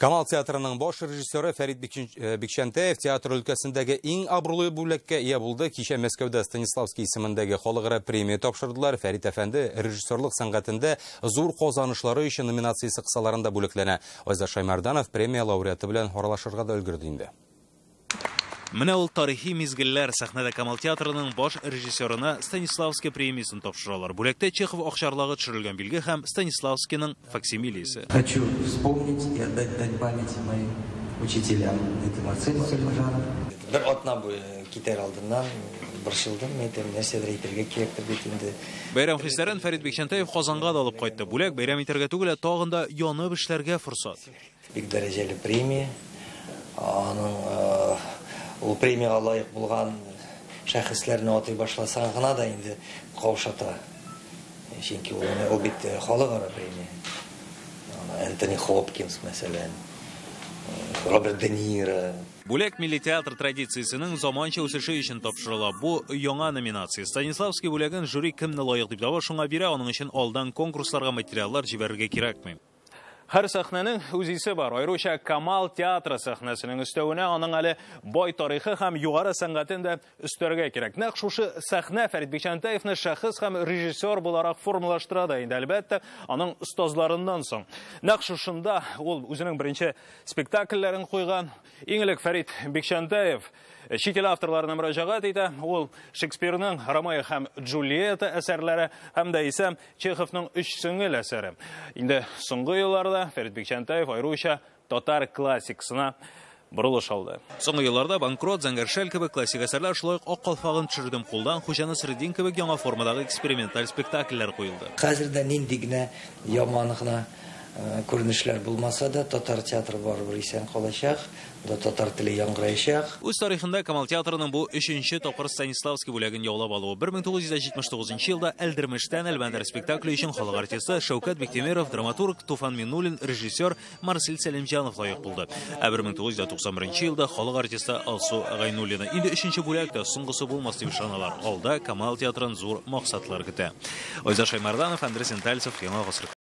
Камал театрының баш режиссеры Фәрит Бикчәнтәев театр өлкәсендәге иң абруйлы бүләккә ия булды. Кичә Мәскәүдә Станиславский исемендәге халыкара премия тапшырдылар. Фәрит әфәнде режиссерлык сәнгатендә зур казанышлары өчен номинациясе кысаларында бүләкләнә. Айзат Шаймарданов премия лауреаты белән аралашырга да өлгерде инде. Менә ул тарихи мизгелләр. Сәхнәдә Камал театрының баш режиссерына Станиславский премиясен тапшыралар. Бүләктә Чехов акчарлагы төшерелгән билге һәм Станиславскийның факсимилиясе. Хочу вспомнить и отдать дань памяти моим учителям. Это Марсель Сулейманов. Бер атна буе китәр алдыннан борчылдым, әйтәм, нәрсәдер әйтергә кирәктер бит инде. Бәйрәм хисләрен Фәрит Бикчәнтәев Казанга да алып кайтты. Бүләк бәйрәм итәргә түгел, ә тагын да янып эшләргә форсат. Бик дәрәҗәле премия. Аның ул премияга лаек булган шәхесләрне атый башласаң гына да инде каушата. Чөнки ул бит халыкара премия. Энтони Хопкинс, мәсәлән, Роберт Де Ниро. Бүләк милли театр традициясенең заманча үсеше өчен тапшырыла. Бу яңа номинация. Станиславский бүләген жюри кемне лаек дип таба, шуңа бирә. Аның өчен алдан конкурсларга материаллар җибәрергә кирәкми. Һәр сәхнәнең үз исе бар. Аеруча Камал театры сәхнәсенең өстәвенә аның әле бай тарихы һәм югары сәнгатен дә өстәргә кирәк. Нәкъ шушы сәхнә Фәрит Бикчәнтәевне шәхес һәм режиссер буларак формалаштыра да инде, әлбәттә, аның остазларыннан соң. Нәкъ шушында ул үзенең беренче спектакльләрен куйган. Иң элек Фәрит Бикчәнтәев чит ил авторларына мөрәҗәгать итә. Ул Шекспирның Ромео һәм Джульетта әсәрләре һәм дә исә Чеховның Өч сеңел әсәре. Инде соңгы елларда Фәрит Бикчәнтәев аеруча татар классикасына борылыш алды. Соңгы елларда Банкрот, Зәңгәр шәл кебек классик әсәрләр, шулай ук Ак калфагын төшердем кулдан, Хуҗа Насретдин кебек яңа формадагы эксперименталь спектакльләр куелды. Хәзер дә нинди генә яман гына күренешләр булмаса да, татар театры барыбер исән калачак, да татар теле яңгыраячак. Үз тарихында Камал театрының бу өченче тапкыр Станиславский бүләген яулап алуы. 1979 елда Әлдермештән Әлмәндәр спектакле өчен халык артисты Шәүкәт Биктимиров, драматург Туфан Миннуллин, режиссер Марсель Сәлимҗанов лаек булды. Ә 1991 елда халык артисты Алсу Гайнуллина. Инде өченче бүләк тә соңгысы булмас дип ышаналар. Алда Камал театрын зур максатлар көтә. Айзат Шаймарданов, Андрей Сентальцев, Яңа Гасыр.